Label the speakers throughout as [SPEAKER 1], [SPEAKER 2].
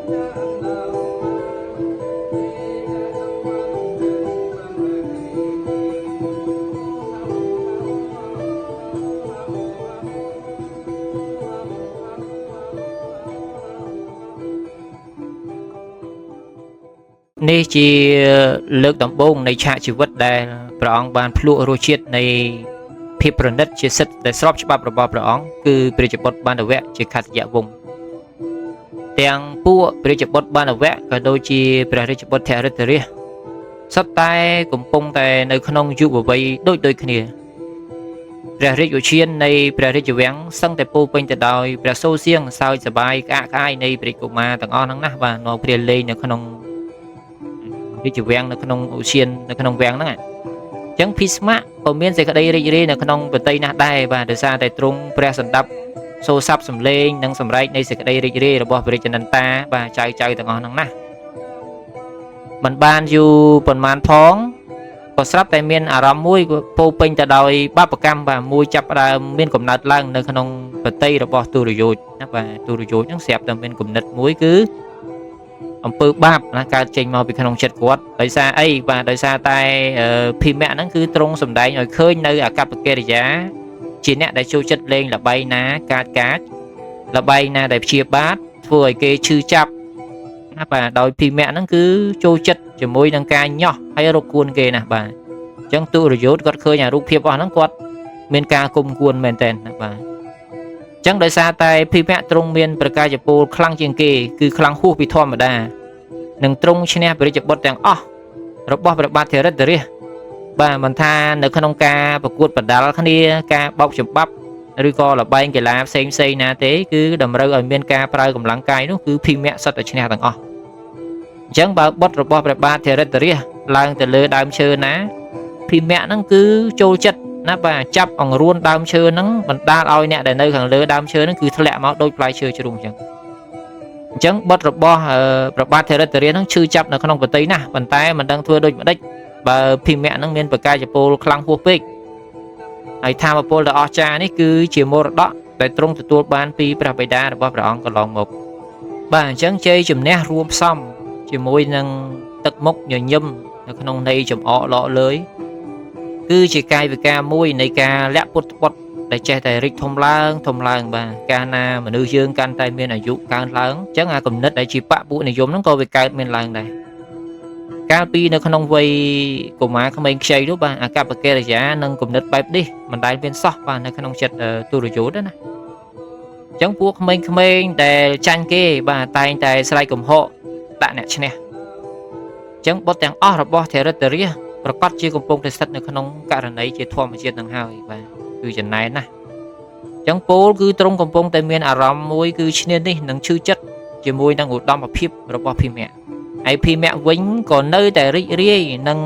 [SPEAKER 1] នេះជាលើកដំបូងនៃឆាកជីវិតដែលព្រះអង្គបានភ្លក់រសជាតិនៃភាពប្រណិតជាសិទ្ធិដែលស្របច្បាប់របស់ព្រះអង្គគឺព្រះរាជបុត្របានវៈជាខត្តយវង្សទាំងពួកព្រះរាជបុត្របានវៈក៏ដូចជាព្រះរាជបុត្រធរិទ្ធរាជសុទ្ធតែកំពុងតែនៅក្នុងយុវវ័យដូចដូចគ្នាព្រះរាជឧទ្យាននៃព្រះរាជវាំងសឹងតែពោពេញទៅដោយព្រះសូរសៀងសើចសប្បាយក្អាកក្អាយនៃព្រះកុមារទាំងអស់ហ្នឹងណាបាទនាំគ្នាលេងនៅក្នុងរាជវាំងនៅក្នុងឧទ្យាននៅក្នុងវាំងហ្នឹងអញ្ចឹងភីស្មៈក៏មានសេចក្តីរីករាយនៅក្នុងប្រតិណាស់ដែរបាទដោយសារតែទ្រង់ព្រះសម្ដាប់សូរស័ព្ទសំឡេងនិងសម្រែកនៃសេចក្តីរីករាយរបស់ព្រះរាជនន្តាបាទចៅចៅទាំងអស់ហ្នឹងណាមិនបានយូរប៉ុន្មានផងក៏ស្រាប់តែមានអារម្មណ៍មួយពោពេញទៅដោយបាបកម្មបាទមួយចាប់ផ្ដើមមានកំណើតឡើងនៅក្នុងប្រតិរបស់ទុរយោជណាបាទទុរយោជហ្នឹងស្រាប់តែមានគំនិតមួយគឺអំពើបាបណាកើតចេញមកពីក្នុងចិត្តគាត់ដោយសារអីបាទដោយសារតែភីមៈហ្នឹងគឺទ្រង់សម្ដែងឲ្យឃើញនៅអកប្បកិរិយាជាអ្នកដែលចូលចិត្តលេងល្បែងណាកាចកាចល្បែងណាដែលព្យាបាទធ្វើឲ្យគេឈឺចាប់ណាបាទដោយភីមៈហ្នឹងគឺចូលចិត្តជាមួយនឹងការញាស់ហើយរកគួនគេណាបាទអញ្ចឹងទុរយោធគាត់ឃើញអារូបភាពអស់ហ្នឹងគាត់មានការគុំគួនមែនតើណាបាទចឹងដោយសារតែភីមៈទ្រង់មានប្រកាយពលខ្លាំងជាងគេគឺខ្លាំងហួសពីធម្មតានឹងទ្រង់ឈ្នះព្រះរាជបុត្រទាំងអស់របស់ព្រះបាទធរិទ្ធរាជបាទមិនថានៅក្នុងការប្រកួតប្រដាល់គ្នាការបោកច្បាប់ឬក៏ល្បែងកីឡាផ្សេងផ្សេងណាទេគឺតម្រូវឲ្យមានការប្រើកម្លាំងកាយនោះគឺភីមៈសុទ្ធតែឈ្នះទាំងអស់អញ្ចឹងបើបុត្ររបស់ព្រះបាទធរិទ្ធរាជឡើងទៅលើដើមឈើណាភីមៈហ្នឹងគឺចូលចិត្តណាបាទចាប់អង្រួនដើមឈើហ្នឹងបណ្ដាលឲ្យអ្នកដែលនៅខាងលើដើមឈើហ្នឹងគឺធ្លាក់មកដូចផ្លែឈើជ្រុងអញ្ចឹងអញ្ចឹងបុត្ររបស់ព្រះបាទធរិទ្ធរាជហ្នឹងឈឺចាប់នៅក្នុងប្រតិណាស់ប៉ុន្តែមិនដឹងធ្វើដូចម្ដេចបើភីមៈហ្នឹងមានប្រកាយពលខ្លាំងហួសពេកហើយធម៌ពលដ៏អស្ចារ្យនេះគឺជាមរតកដែលទ្រង់ទទួលបានពីព្រះបិតារបស់ព្រះអង្គកន្លងមកបាទអញ្ចឹងជ័យជំនះរួមផ្សំជាមួយនឹងទឹកមុខញញឹមនៅក្នុងន័យចំអកលក់លើយគឺជាកាយវិការមួយនៃការលាក់ពុតត្បុតដែលចេះតែរីកធំឡើងធំឡើងបាទកាលណាមនុស្សយើងកាន់តែមានអាយុកើនឡើងអញ្ចឹងអាគំនិតដែលជាបពុនិយមហ្នឹងក៏វាកើតមានឡើងដែរកាលពីនៅក្នុងវ័យកុមារក្មេងខ្ចីនោះបាទអាកប្បកិរិយានិងគំនិតបែបនេះមិនដែលមានសោះបាទនៅក្នុងចិត្តទុរយោធណាអញ្ចឹងពួកក្មេងៗដែលចាញ់គេបាទតែងតែស្រែកកំហកដាក់អ្នកឈ្នះអញ្ចឹងបុត្រទាំងអស់របស់ធរិទ្ធរាជប្រកាសជាកំពុងតែស្ថិតនៅក្នុងករណីជាធម្មជាតិនឹងហើយបាទគឺចំណែនណាអញ្ចឹងពោលគឺទ្រង់កំពុងតែមានអារម្មណ៍មួយគឺឈ្នានេះនិងឈឺចិត្តជាមួយនឹងឧត្តមភាពរបស់ភីមៈឯភីមៈវិញក៏នៅតែរីករាយនឹង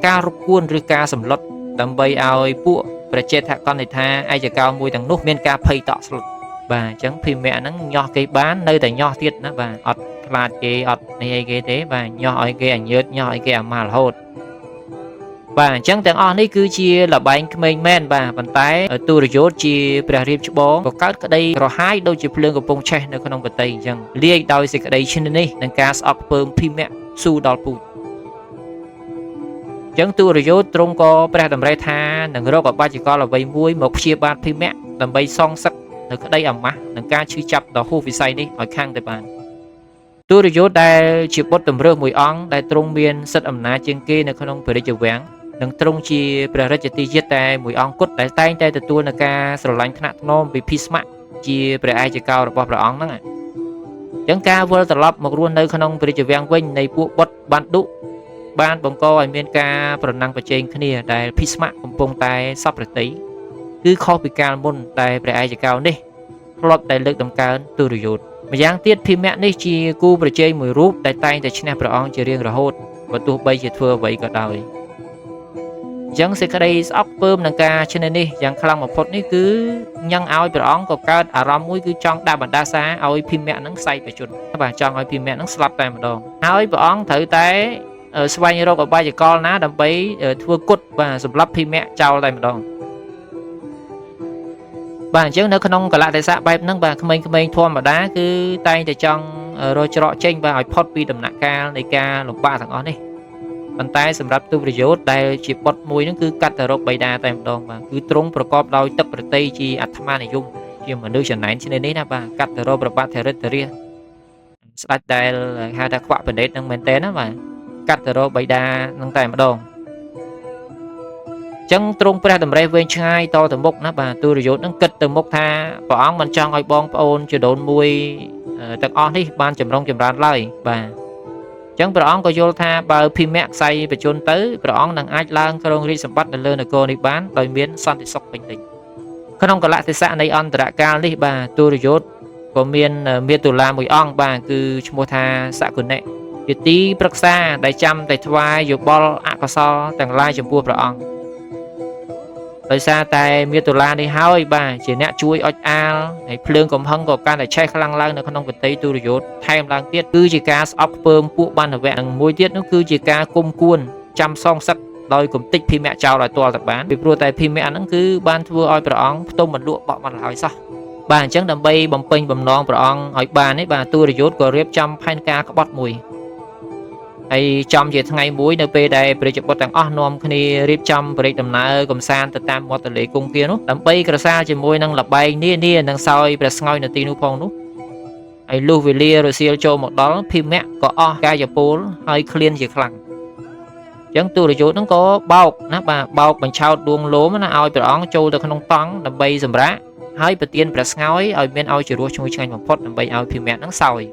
[SPEAKER 1] ការរកគួនឬការសម្លុតដើម្បីឲ្យពួកប្រជាថកនិដ្ឋាឯកកោមួយទាំងនោះមានការភ័យតក់ស្លុតបាទអញ្ចឹងភីមៈហ្នឹងញាស់គេបាននៅតែញាស់ទៀតណាបាទអត់ខ្លាចគេអត់នេះអីគេទេបាទញាស់ឲ្យគេអញើតញាស់ឲ្យគេអាម៉ាស់រហូតបាទអញ្ចឹងទាំងអស់នេះគឺជាលបែងក្មេងមែនបាទប៉ុន្តែទុរយោធជាព្រះរាមច្បងក៏កើតក្តីក្រហាយដូចជាភ្លើងកំពុងឆេះនៅក្នុងប្រតិអញ្ចឹងលាយដោយសេចក្តីឈ្នះនេះនឹងការស្អប់ខ្ពើមភីមៈស៊ូដល់ពូជអញ្ចឹងទុរយោធទ្រង់ក៏ព្រះតម្រិះថានឹងរកអបាយកលអ្វីមួយមកព្យាបាទភីមៈដើម្បីសងសឹកនៅក្តីអាម៉ាស់និងការឈឺចាប់ដ៏ហួសវិស័យនេះឲ្យខាងទៅបានទុរយោធដែលជាបុត្រតម្រើសមួយអង្គដែលទ្រង់មានសិទ្ធិអំណាចជាងគេនៅក្នុងព្រះរាជវាំងនិងទ្រង់ជាព្រះរាជទាយាទតែមួយអង្គគត់ដែលតែងតែទទួលនឹងការស្រឡាញ់ថ្នាក់ថ្នមពីភីស្មៈជាព្រះឯកកោរបស់ព្រះអង្គហ្នឹងអញ្ចឹងការវិលត្រឡប់មករស់នៅក្នុងព្រះរាជវាំងវិញនៃពួកបុត្របានឌុបានបង្កឲ្យមានការប្រណាំងប្រជែងគ្នាដែលភីស្មៈកំពុងតែសពប្រតិគឺខុសពីកាលមុនដែលព្រះឯកកោនេះធ្លាប់តែលើកតម្កើងទុរយោធម្យ៉ាងទៀតភីមៈនេះជាគូប្រជែងមួយរូបដែលតែងតែឈ្នះព្រះអង្គជារៀងរហូតបើទោះបីជាធ្វើអ្វីក៏ដោយអញ្ចឹងសេចក្តីស្អប់ខ្ពើមនឹងការឈ្នះនេះយ៉ាងខ្លាំងបំផុតនេះគឺញ៉ាំងឲ្យព្រះអង្គក៏កើតអារម្មណ៍មួយគឺចង់ដាក់បណ្ដាសាឲ្យភីមៈនឹងសៃបជនបាទចង់ឲ្យភីមៈនឹងស្លាប់តែម្ដងហើយព្រះអង្គត្រូវតែស្វែងរកអបាយកលណាដើម្បីធ្វើគុតបាទសម្រាប់ភីមៈចោលតែម្ដងបាទអញ្ចឹងនៅក្នុងកលៈទេសៈបែបហ្នឹងបាទក្មេងៗធម្មតាគឺតែងតែចង់ រកច្រកចេញបាទឲ្យផុតពីដំណាក់កាលនៃការលំបាកទាំងអស់នេះប៉ុន្តែសម្រាប់ទុរយោធដែលជាបុត្រមួយហ្នឹងគឺកាត់ទៅរកបិតាតែម្ដងបាទគឺទ្រង់ប្រកបដោយទឹកប្រតិជាអាត្មានិយមជាមនុស្សចំណែនឈ្នានេះណាបាទកាត់ទៅរកប្របាទធរិទ្ធរាជស្ដេចដែលហៅថាខ្វាក់បណេតនឹងមែនតើណាបាទកាត់ទៅរកបិតានឹងតែម្ដងចឹងទ្រង់ព្រះតម្រេះវែងឆ្ងាយតទៅមុខណាបាទទុរយោធនឹងគិតទៅមុខថាព្រះអង្គមិនចង់ឲ្យបងប្អូនជីដូនមួយទាំងអស់នេះបានចម្រុងចម្រើនឡើយបាទចឹងព្រះអង្គក៏យល់ថាបើភីមៈខ្សែបជនទៅព្រះអង្គនឹងអាចឡើងគ្រងរាជសម្បត្តិនៅលើនគរនេះបានដោយមានសន្តិសុខពេញលេញក្នុងកលៈទេសៈនៃអន្តរកាលនេះបាទទុរយោធក៏មានមេតុលាមួយអង្គបាទគឺឈ្មោះថាសគុណៈជាទីប្រឹក្សាដែលចាំតែថ្វាយយោបល់អកុសលទាំងឡាយចំពោះព្រះអង្គដោយសារតែមេតុលានេះហើយបាទជាអ្នកជួយអុចអាលហើយភ្លើងកំហឹងក៏កាន់តែឆេះខ្លាំងឡើងនៅក្នុងប្រទេសទុរយោធថែមឡើងទៀតគឺជាការស្អប់ខ្ពើមពួកបានវៈនិងមួយទៀតនោះគឺជាការគុំគួនចាំសងសឹកដោយគំតិចភីមៈចោលឲ្យទាល់តែបានពីព្រោះតែភីមៈហ្នឹងគឺបានធ្វើឲ្យព្រះអង្គផ្ទុំមិនលក់បក់មិនហើយសោះបាទអញ្ចឹងដើម្បីបំពេញបំណងព្រះអង្គឲ្យបាននេះបាទទុរយោធក៏រៀបចំផែនការក្បត់មួយហើយចំជាថ្ងៃមួយនៅពេលដែលព្រះរាជបុត្រទាំងអស់នាំគ្នារៀបចំព្រះរាជដំណើរកំសាន្តទៅតាមមាត់ទន្លេគង្គានោះដើម្បីក្រសាលជាមួយនឹងលបែងនានានិងសោយព្រះស្ងោយនៅទីនោះផងនោះហើយលុះវេលារសៀលចូលមកដល់ភីមៈក៏អស់កាយពលហើយឃ្លានជាខ្លាំងអញ្ចឹងទុរយោធនឹងក៏បោកណាបាទបោកបញ្ឆោតដួងលោមណាឲ្យព្រះអង្គចូលទៅក្នុងតង់ដើម្បីសម្រាកហើយប្រទានព្រះស្ងោយឲ្យមានឲ្យជារសឈ្ងុយឆ្ងាញ់បំផុតដើម្បីឲ្យភីមៈនឹងសោយ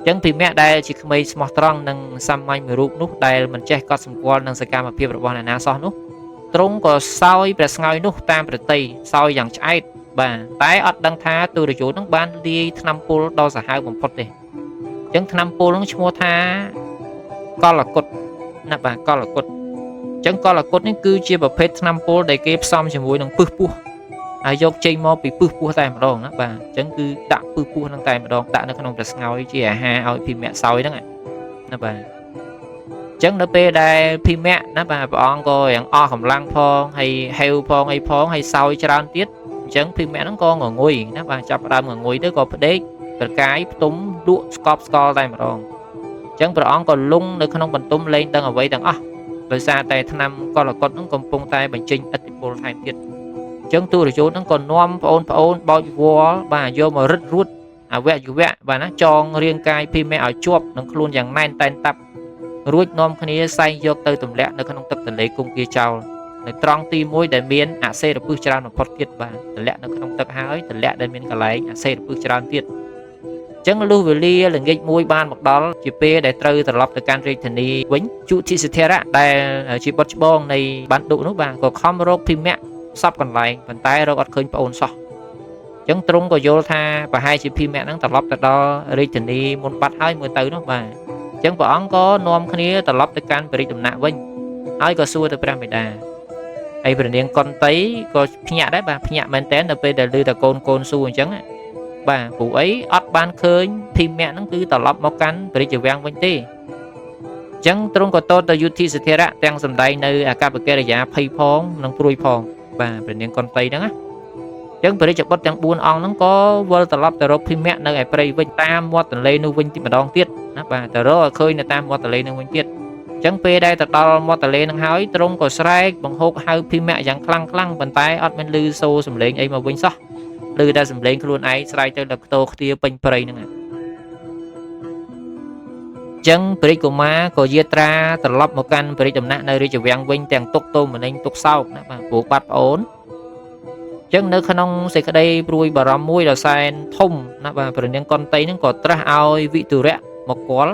[SPEAKER 1] ចឹងភីមៈដែលជាក្មេងស្មោះត្រង់និងសាមញ្ញមួយរូបនោះដែលមិនចេះកត់សម្គាល់នឹងសកម្មភាពរបស់អ្នកណាសោះនោះទ្រង់ក៏សោយព្រះស្ងោយនោះតាមប្រតិសោយយ៉ាងឆ្អែតបាទតែអត់ដឹងថាទុរយោធនឹងបានលាយថ្នាំពុលដ៏សាហាវបំផុតទេចឹងថ្នាំពុលនឹងឈ្មោះថាកលគុតណាបាទកលគុតចឹងកលគុតនេះគឺជាប្រភេទថ្នាំពុលដែលគេផ្សំជាមួយនឹងពឹសពស់ហើយយកចេញមកពីពឹសពស់តែម្ដងណាបាទអញ្ចឹងគឺដាក់ពឹសពស់ហ្នឹងតែម្ដងដាក់នៅក្នុងព្រះស្ងោយជាអាហារឲ្យភីមៈសោយហ្នឹងណាបាទអញ្ចឹងនៅពេលដែលភីមៈណាបាទព្រះអង្គក៏យ៉ាងអស់កម្លាំងផងហើយហេវផងអីផងហើយសោយច្រើនទៀតអញ្ចឹងភីមៈហ្នឹងក៏ងងុយណាបាទចាប់ផ្ដើមងងុយទៅក៏ផ្ដេកប្រកាយផ្ទុំលក់ស្កប់ស្កល់តែម្ដងអញ្ចឹងព្រះអង្គក៏លង់នៅក្នុងបន្ទុំលែងដឹងអ្វីទាំងអស់ដោយសារតែថ្នាំកលកុដហ្នឹងកំពុងតែបញ្ចេញឥទ្ធិពលថែមទៀតចឹងទុរយោធនឹងក៏នាំប្អូនប្អូនបោចវល់បាទយកមករឹតរួតអវយវៈបាទណាចងរាងកាយភីមៈឲ្យជាប់នឹងខ្លួនយ៉ាងណែនតែនតាប់រួចនាំគ្នាសែងយកទៅទម្លាក់នៅក្នុងទឹកទន្លេគង្គាចោលនៅត្រង់ទីមួយដែលមានអសេរពឹសច្រើនបំផុតទៀតបាទទម្លាក់នៅក្នុងទឹកហើយទម្លាក់ដែលមានកន្លែងអសេរពឹសច្រើនទៀតចឹងលុះវេលាល្ងាចមួយបានមកដល់ជាពេលដែលត្រូវត្រឡប់ទៅកាន់រាជធានីវិញជុធិសិទ្ធិរៈដែលជាបុត្រច្បងនៃបានឌុនោះបាទក៏ខំរកភីមៈសពកន្លែងប៉ុន្តែរកអត់ឃើញប្អូនសោះអញ្ចឹងទ្រង់ក៏យល់ថាប្រហែលជាភីមៈហ្នឹងត្រឡប់ទៅដល់រាជធានីមុនបាត់ហើយមើលទៅនោះបាទអញ្ចឹងព្រះអង្គក៏នាំគ្នាត្រឡប់ទៅកាន់ព្រះរាជដំណាក់វិញហើយក៏សួរទៅព្រះមេដាហើយព្រះនាងកុនតីក៏ភ្ញាក់ដែរបាទភ្ញាក់មែនតើនៅពេលដែលឮតែកូនសួរអញ្ចឹងបាទព្រោះអីអត់បានឃើញភីមៈហ្នឹងគឺត្រឡប់មកកាន់ព្រះរាជវាំងវិញទេអញ្ចឹងទ្រង់ក៏តទៅយុទ្ធិសិទ្ធិរៈទាំងសម្ដែងនៅអាកប្បកិរិយាភ័យផងនិងព្រួយផងបាទព្រះនាងកុនតីហ្នឹងណាអញ្ចឹងព្រះរាជបុត្រទាំង4អង្គហ្នឹងក៏វិលត្រឡប់ទៅរកភីមៈនៅឯព្រៃវិញតាមមាត់ទន្លេនោះវិញទីម្ដងទៀតណាបាទទៅរកឲ្យឃើញនៅតាមមាត់ទន្លេនោះវិញទៀតអញ្ចឹងពេលដែលទៅដល់មាត់ទន្លេហ្នឹងហើយទ្រង់ក៏ស្រែកបង្ហូកហៅភីមៈយ៉ាងខ្លាំងខ្លាំងប៉ុន្តែអត់មានឮសូរសំឡេងអីមកវិញសោះឮតែសំឡេងខ្លួនឯងស្រែកទៅដល់ខ្ទោខ្ទាពេញព្រៃហ្នឹងអញ្ចឹងព្រះរាជកុមារក៏យាត្រាត្រឡប់មកកាន់ព្រះរាជដំណាក់នៅរាជវាំងវិញទាំងទុកទោមនិញទុកសោកណាបាទព្រោះបាត់ប្អូនអញ្ចឹងនៅក្នុងសេចក្តីព្រួយបារម្ភមួយដ៏សែនធំណាបាទព្រះនាងកុនតីហ្នឹងក៏ត្រាស់ឲ្យវិទុរៈមកគាល់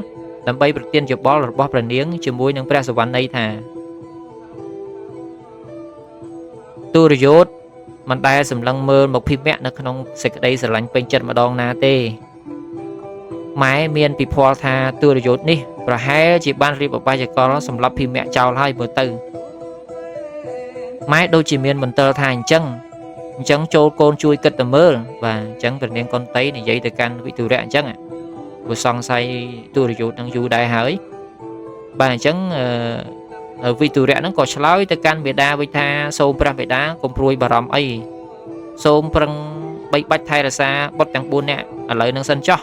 [SPEAKER 1] ដើម្បីប្រទានយោបល់របស់ព្រះនាងជាមួយនឹងព្រះសវណ្ណីថាទុរយោធមិនដែលសម្លឹងមើលមកភីមៈនៅក្នុងសេចក្តីស្រឡាញ់ពេញចិត្តម្ដងណាទេម៉ែមានពិភ័លថាទុរយោធនេះប្រហែលជាបានរៀបឧបាយកលសម្រាប់ភីមៈចោលហើយមើលទៅម៉ែដូចជាមានមន្ទិលថាអញ្ចឹងចូលកូនជួយគិតទៅមើលបាទអញ្ចឹងព្រះនាងកុនតីនិយាយទៅកាន់វិទុរៈអញ្ចឹងព្រោះសង្ស័យទុរយោធនឹងយូរដែរហើយបាទអញ្ចឹងវិទុរៈហ្នឹងក៏ឆ្លើយទៅកាន់មេដាវិញថាសូមព្រះមេដាកុំព្រួយបារម្ភអីសូមប្រឹងបីបាច់ថែរក្សាបុត្រទាំង4នាក់ឥឡូវនឹងសិនចោះ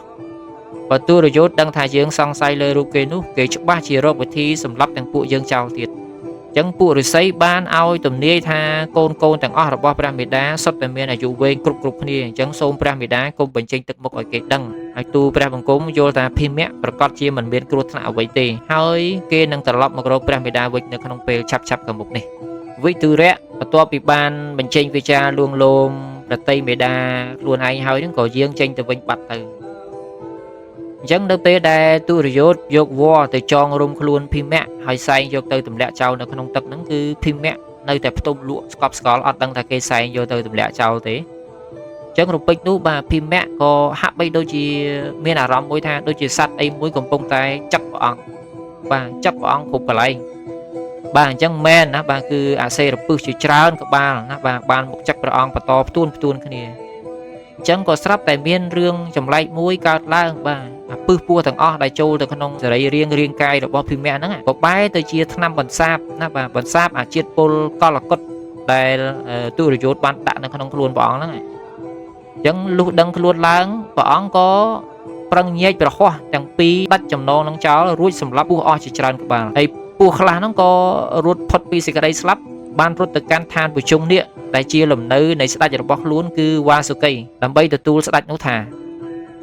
[SPEAKER 1] បើទូរយោធដឹងថាយើងសង្ស័យលើរូបគេនោះគេច្បាស់ជារកវិធីសម្លាប់ទាំងពួកយើងចោលទៀតចឹងពួកឫស្សីបានឲ្យទំនាយថាកូនទាំងអស់របស់ព្រះមេដាសុទ្ធតែមានអាយុវែងគ្រប់គ្នាអញ្ចឹងសូមព្រះមេដាកុំបញ្ចេញទឹកមុខឲ្យគេដឹងហើយទូព្រះបង្គំយល់ថាភីមៈប្រកាសជាមិនមានគ្រោះថ្នាក់អ្វីទេហើយគេនឹងត្រឡប់មករកព្រះមេដាវិញនៅក្នុងពេលឆាប់ៗខាងមុខនេះវិទុរៈបន្ទាប់ពីបានបញ្ចេញវាចាលួងលោមប្រតិមេដាខ្លួនឯងហើយនឹងក៏យាងចេញទៅវិញបាត់ទៅអញ្ចឹងនៅពេលដែលទុរយោធយកវល្លិទៅចងរុំខ្លួនភីមៈហើយសែងយកទៅទម្លាក់ចោលនៅក្នុងទឹកហ្នឹងគឺភីមៈនៅតែផ្ទុំលក់ស្កប់ស្កល់អត់ដឹងថាគេសែងយកទៅទម្លាក់ចោលទេអញ្ចឹងរពេចនោះបាទភីមៈក៏ហាក់បីដូចជាមានអារម្មណ៍មួយថាដូចជាសត្វអីមួយកំពុងតែចឹកព្រះអង្គបាទចឹកព្រះអង្គគ្រប់កន្លែងបាទអញ្ចឹងមែនណាបាទគឺអាសេរពឹសជាច្រើនក្បាលណាបាទបានមកចឹកព្រះអង្គបន្តផ្ទួនផ្ទួនគ្នាអញ្ចឹងក៏ស្រាប់តែមានរឿងចម្លែកមួយកើតឡើងបាទអាពឹសពោះទាំងអស់ដែលចូលទៅក្នុងសរីរាង្គរាងកាយរបស់ភីមៈហ្នឹងក៏បែរទៅជាថ្នាំបន្សាបណាបាទបន្សាបអាជាតិពុលកលកុដដែលទុរយោធបានដាក់នៅក្នុងខ្លួនព្រះអង្គហ្នឹងអញ្ចឹងលុះដឹងខ្លួនឡើងព្រះអង្គក៏ប្រឹងញែកប្រហោះទាំងពីរដាច់ចំណងនឹងចោលរួចសម្លាប់ពស់អស់ជាច្រើនក្បាលហើយពស់ខ្លះហ្នឹងក៏រត់ផុតពីសេចក្តីស្លាប់បានរត់ទៅកាន់ឋានភុជង្គនាគដែលជាលំនៅនៃស្ដេចរបស់ខ្លួនគឺវ៉ាសុកីដើម្បីទទួលស្ដេចនោះថា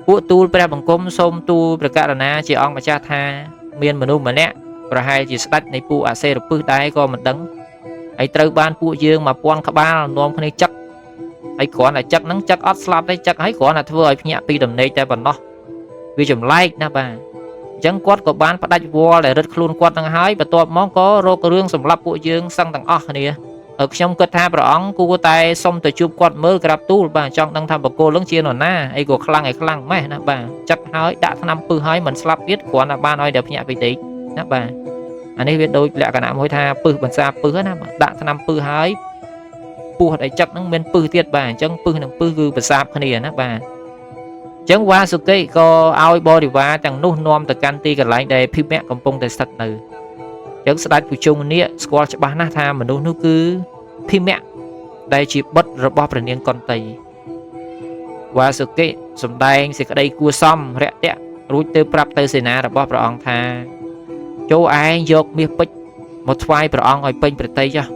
[SPEAKER 1] ពួកទូលព្រះបង្គំសូមទូលព្រះករណាជាអង្គម្ចាស់ថាមានមនុស្សម្នាក់ប្រហែលជាស្ដេចនៃពួកអាសេរពឹសដែរក៏មិនដឹងហើយត្រូវបានពួកយើង1000ក្បាលនាំគ្នាចឹកហើយគ្រាន់តែចឹកហ្នឹងចឹកអត់ស្លាប់ទេចឹកហើយគ្រាន់តែធ្វើឲ្យភ្ញាក់ពីដំណេកតែប៉ុណ្ណោះវាចម្លែកណាស់បាទអញ្ចឹងគាត់ក៏បានផ្ដាច់វល់ដែលរឹតខ្លួនគាត់នឹងហើយបន្ទាប់មកក៏រករឿងសម្លាប់ពួកយើងសឹងទាំងអស់គ្នាខ្ញុំគិតថាព្រះអង្គគួរតែសុំទៅជួបគាត់មើលក្រាបទូលបាទចង់ដឹងថាបុគ្គលនឹងជានរណាអីក៏ខ្លាំងឲ្យខ្លាំងម៉េះណាបាទចឹកហើយដាក់ថ្នាំពឹសហើយមិនស្លាប់ទៀតគ្រាន់តែបានឲ្យតែភ្ញាក់ពីដេកណាបាទអានេះវាដូចលក្ខណៈមួយថាពឹសបន្សាពឹសណាបាទដាក់ថ្នាំពឹសហើយពោះដែលចឹកហ្នឹងមានពឹសទៀតបាទអញ្ចឹងពឹសនិងពឹសគឺប្រសាបគ្នាណាបាទអញ្ចឹងវ៉ាសុគិក៏ឲ្យបរិវារទាំងនោះនាំទៅកាន់ទីកន្លែងដែលភីមៈកំពុងតែស្ថិតនៅអញ្ចឹងស្ដេចភុជង្គនាគស្គាល់ច្បាស់ណាស់ថាមនុស្សនោះគឺភីមៈដែលជាបុត្ររបស់ព្រះនាងកន្តីវ៉ាសុគិសម្ដែងសេចក្តីគួសមរាក់ទាក់រួចទៅប្រាប់ទៅសេនារបស់ព្រះអង្គថាចូលឯងយកមាសពេជ្រមកថ្វាយព្រះអង្គឲ្យពេញព្រះទ័យចុះ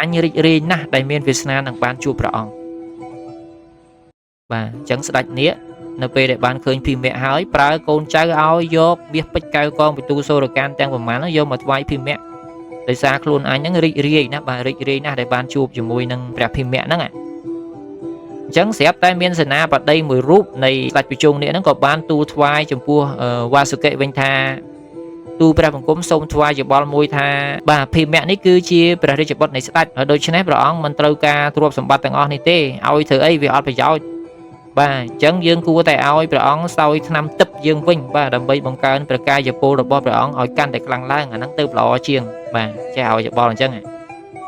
[SPEAKER 1] អញរីករាយណាស់ដែលមានវាសនានឹងបានជួបព្រះអង្គបាទអញ្ចឹងស្ដេចនាគនៅពេលដែលបានឃើញភីមៈហើយប្រើកូនចៅឲ្យយកមាសពេជ្រកៅកងពិទូសូរកានទាំងប្រមាណហ្នឹងយកមកថ្វាយភីមៈដោយសារខ្លួនអញហ្នឹងរីករាយណាស់បាទរីករាយណាស់ដែលបានជួបជាមួយនឹងព្រះភីមៈហ្នឹងអញ្ចឹងស្រាប់តែមានសេនាបតីមួយរូបនៃស្ដេចភុជង្គនាគហ្នឹងក៏បានទូលថ្វាយចំពោះវ៉ាសុគិវិញថាទូព្រះបង្គំសូមថ្វាយយោបល់មួយថាបាទភីមៈនេះគឺជាព្រះរាជបុត្រនៃស្ដេចហើយដូច្នេះព្រះអង្គមិនត្រូវការទ្រព្យសម្បត្តិទាំងអស់នេះទេឲ្យធ្វើអីវាអត់ប្រយោជន៍បាទអញ្ចឹងយើងគួរតែឲ្យព្រះអង្គសោយថ្នាំទឹកយើងវិញបាទដើម្បីបង្កើនព្រះកាយពលរបស់ព្រះអង្គឲ្យកាន់តែខ្លាំងឡើងអាហ្នឹងទៅល្អជាងបាទចេះឲ្យយោបល់អញ្ចឹង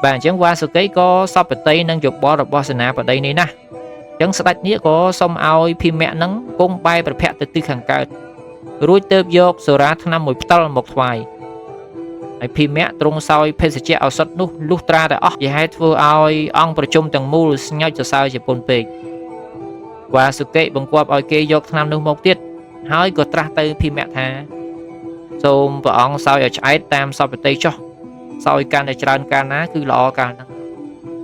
[SPEAKER 1] បាទអញ្ចឹងវ៉ាសុគីក៏សពតិនឹងយោបល់របស់សេនាបតីនេះណាអញ្ចឹងស្ដេចនេះក៏សូមឲ្យភីមៈនឹងគង់បែរព្រះភ័ក្ត្រទៅទិសខាងកើតរួចទៅយកសូរាថ្នាំមួយផ្តិលមកថ្វាយហើយភីមៈទ្រង់សោយភេសជ្ជៈឱសថនោះលុះត្រាតែអស់ជាហេតុធ្វើឲ្យអង្គប្រជុំទាំងមូលស្ញើចសរសើរជាពន់ពេកវ៉ាសុគិបង្គាប់ឲ្យគេយកថ្នាំនោះមកទៀតហើយក៏ត្រាស់ទៅភីមៈថាសូមព្រះអង្គសោយឲ្យឆ្អែតតាមសពតិចុះសោយកាន់តែច្រើនកាលណាគឺល្អកាលហ្នឹង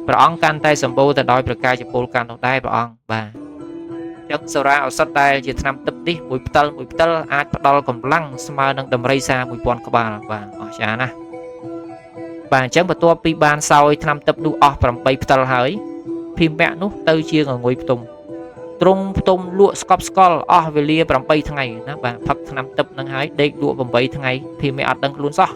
[SPEAKER 1] ព្រះអង្គកាន់តែសម្បូរទៅដោយប្រកាយពលកាន់នោះដែរព្រះអង្គបាទចឹងសូរាឱសថដែលជាថ្នាំទឹកនេះមួយផ្តិលមួយផ្តិលអាចផ្ដល់កម្លាំងស្មើនឹងដំរីសា1000ក្បាលបាទអស្ចារ្យណាស់បាទអញ្ចឹងបន្ទាប់ពីបានសោយថ្នាំទឹកនោះអស់8ផ្តិលហើយភីមៈនោះទៅជាងងុយផ្ទុំទ្រង់ផ្ទុំលក់ស្កប់ស្កល់អស់វេលា8ថ្ងៃណាបាទផឹកថ្នាំទឹកនឹងហើយដេកលក់8ថ្ងៃភីមៈអត់ដឹងខ្លួនសោះអ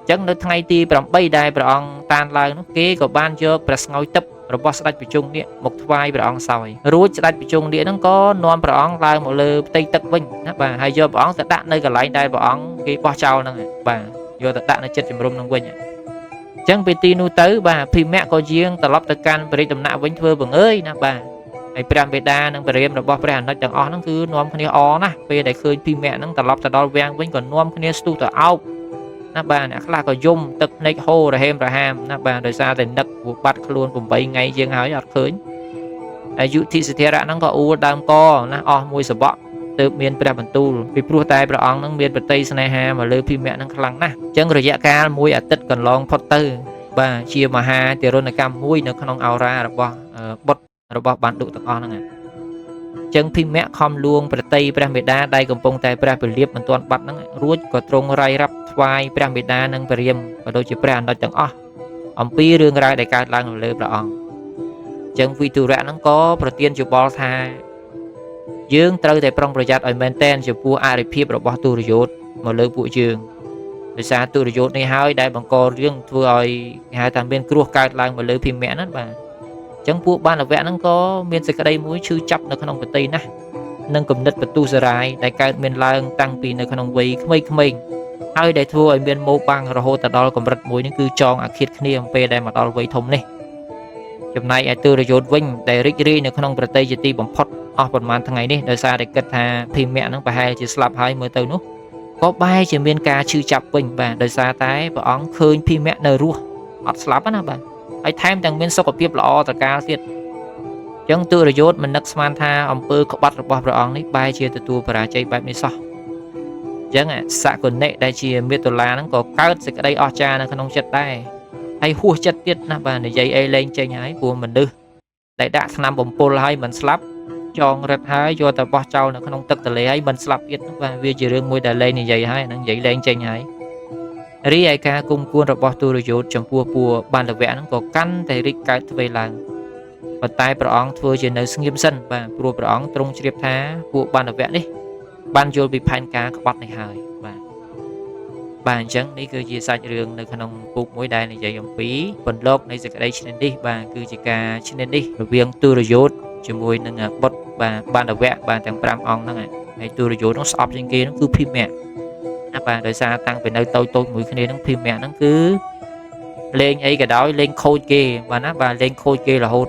[SPEAKER 1] ញ្ចឹងនៅថ្ងៃទី8ដែលព្រះអង្គតានឡើងនោះគេក៏បានយកព្រះស្ងោយទឹករបស់ស្ដេចភុជង្គនាគមកថ្វាយព្រះអង្គសោយរួចស្ដេចភុជង្គនាគហ្នឹងក៏នាំព្រះអង្គឡើងមកលើផ្ទៃទឹកវិញណាបាទហើយយកព្រះអង្គទៅដាក់នៅកន្លែងដែលព្រះអង្គគេបោះចោលហ្នឹងបាទយកទៅដាក់នៅចិត្តជំរំហ្នឹងវិញអញ្ចឹងពីទីនោះទៅបាទភីមៈក៏យាងត្រឡប់ទៅកាន់ព្រះរាជដំណាក់វិញធ្វើបង្អើយណាបាទហើយព្រះបិតានិងព្រះរាមរបស់ព្រះអនុជទាំងអស់ហ្នឹងគឺនាំគ្នាអណាស់ពេលដែលឃើញភីមៈហ្នឹងត្រឡប់ទៅដល់វាំងវិញក៏នាំគ្នាស្ទុះទៅអោបណាបាទអ្នកខ្លះក៏យំទឹកភ្នែកហូររហេមរហាមណាបាទដោយសារតែនឹកព្រោះបាត់ខ្លួន8ថ្ងៃជាងហើយអត់ឃើញអាយុធិសធិរៈហ្នឹងក៏អួលដើមកណាអស់មួយសបក ទើបមានព្រះបន្ទូលពីព្រោះតែព្រះអង្គនឹងមានប្រតិស្នេហាមកលើភីមៈនឹងខ្លាំងណាស់អញ្ចឹងរយៈកាលមួយអាទិត្យកន្លងផុតទៅបាទជាមហាទារុណកម្មមួយនៅក្នុងឱរារបស់បុត្ររបស់បានឌុទាំងអស់ហ្នឹងចឹងភីមៈខំលួងប្រតិព្រះមេដាដែលកំពុងតែព្រះពលៀបមិនទាន់បាត់ហ្នឹងរួចក៏ទ្រង់រាយរាប់ថ្វាយព្រះមេដានិងព្រះរាមក៏ដូចជាព្រះអនុជទាំងអស់អំពីរឿងរ៉ាវដែលកើតឡើងនៅលើព្រះអង្គចឹងវិទុរៈហ្នឹងក៏ប្រទានយោបល់ថាយើងត្រូវតែប្រុងប្រយ័ត្នឲ្យមែនតែនចំពោះអរិភាពរបស់ទុរយោធមកលើពួកយើងដោយសារទុរយោធនេះហើយដែលបង្ករឿងធ្វើឲ្យគេហៅថាមានគ្រោះកើតឡើងមកលើភីមៈហ្នឹងបាទចឹងពួកបានវៈហ្នឹងក៏មានសេចក្តីមួយឈឺចាប់នៅក្នុងប្រតិណាស់និងគំនិតបន្ទុះសរាយដែលកើតមានឡើងតាំងពីនៅក្នុងវ័យក្មេងៗហើយដែលធ្វើឲ្យមានមោបាំងរហូតដល់កម្រិតមួយនេះគឺចងអាឃាតគ្នាអំពេលដែលមកដល់វ័យធំនេះចំណែកឯទុរយោធវិញដែលរីករាយនៅក្នុងប្រតិជាទីបំផុតអស់ប្រហែលថ្ងៃនេះដោយសារតែគិតថាភីមៈហ្នឹងប្រហែលជាស្លាប់ហើយមើលទៅនោះក៏បែរជាមានការឈឺចាប់វិញបាទដោយសារតែព្រះអង្គឃើញភីមៈនៅរស់អត់ស្លាប់ណាបាទហើយថែមទាំងមានសុខភាពល្អត្រកាលទៀតចឹងទុរយោធមិននឹកស្មានថាអំពើក្បត់របស់ព្រះអង្គនេះបែរជាទទួលបរាជ័យបែបនេះសោះចឹងសកុនិដែលជាមេតុលាហ្នឹងក៏កើតសេចក្តីអស្ចារ្យនៅក្នុងចិត្តដែរហើយហួសចិត្តទៀតណាបាទនិយាយអីលែងចេញហើយព្រោះមនុស្សដែលដាក់ថ្នាំបំពុលហើយមិនស្លាប់ចងរឹតហើយយកទៅបោះចោលនៅក្នុងទឹកទន្លេហើយមិនស្លាប់ទៀតបាទវាជារឿងមួយដែលលែងនិយាយហើយហ្នឹងនិយាយលែងចេញហើយរីឯការគុំគួនរបស់ទុរយោធចំពោះពួកបានលវៈហ្នឹងក៏កាន់តែរីកកើតទ្វេឡើងប៉ុន្តែព្រះអង្គធ្វើជានៅស្ងៀមសិនបាទព្រោះព្រះអង្គទ្រង់ជ្រាបថាពួកបានលវៈនេះបានយល់ពីផែនការក្បត់នេះហើយបាទបាទអញ្ចឹងនេះគឺជាសាច់រឿងនៅក្នុងពុកមួយដែលនិយាយអំពីពន្លកនៃសេចក្តីឈ្នានីសបាទគឺជាការឈ្នានីសរវាងទុរយោធជាមួយនឹងបុត្របាទបានលវៈបាទទាំង5អង្គហ្នឹងហើយទុរយោធនោះស្អប់ជាងគេហ្នឹងគឺភីមៈណាបាទដោយសារតាំងពីនៅតូចតូចមួយគ្នាហ្នឹងភីមៈហ្នឹងគឺលេងអីក៏ដោយលេងខូចគេបាទណាបាទលេងខូចគេរហូត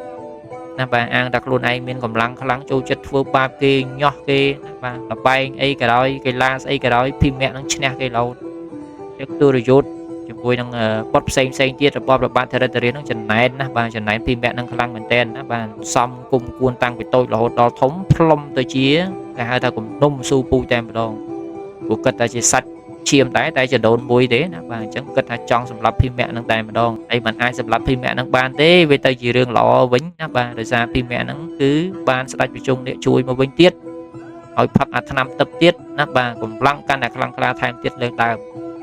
[SPEAKER 1] ណាបាទអាងតែខ្លួនឯងមានកម្លាំងខ្លាំងចូលចិត្តធ្វើបាបគេញាស់គេណាបាទលបែងអីក៏ដោយកីឡាស្អីក៏ដោយភីមៈហ្នឹងឈ្នះគេរហូតចឹងទុរយោធជាមួយនឹងបុត្រផ្សេងផ្សេងទៀតរបស់ព្រះបាទធរិតរាជហ្នឹងចំណែនណាបាទចំណែនភីមៈហ្នឹងខ្លាំងមែនទែនណាបាទសំគុំគួនតាំងពីតូចរហូតដល់ធំផ្លុំទៅជាគេហៅថាគំនុំស៊ូពូតែម្ដងព្រោះគិតតែជាសាច់ឈាមដែរតែចដូនមួយទេណាបាទអញ្ចឹងគិតថាចង់សម្លាប់ភីមៈហ្នឹងតែម្ដងហើយមិនអាចសម្លាប់ភីមៈហ្នឹងបានទេវាទៅជារឿងល្អវិញណាបាទដោយសារភីមៈហ្នឹងគឺបានស្ដេចប្រជុំនេះជួយមកវិញទៀតឲ្យផឹកអាថ្នាំទឹកទៀតណាបាទកម្លាំងកាន់តែខ្លាំងក្លាថែមទៀតលើដើម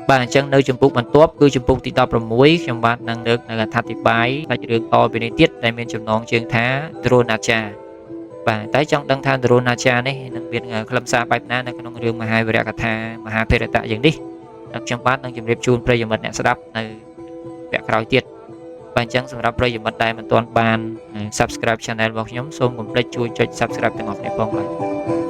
[SPEAKER 1] បាទអញ្ចឹងនៅជំពូកបន្ទាប់គឺជំពូកទី16ខ្ញុំបាទនឹងលើកនៅអត្ថាធិប្បាយសាច់រឿងតពីនេះទៀតដែលមានចំណងជើងថាដ្រូណាចាបាទតែចង់ដឹងថាដ្រូណាចានេះនឹងមានខ្លឹមសារបែបណានៅក្នុងរឿងមហាវីរកថាមហាភារតៈយ៉ាងនេះខ្ញុំបាទនឹងជម្រាបជូនប្រិយមិត្តអ្នកស្ដាប់នៅវគ្គក្រោយទៀតបាទអញ្ចឹងសម្រាប់ប្រិយមិត្តដែលមិនទាន់បាន Subscribe Channel របស់ខ្ញុំសូមកុំភ្លេចជួយចុច Subscribe ទាំងអស់គ្នាផងបាទ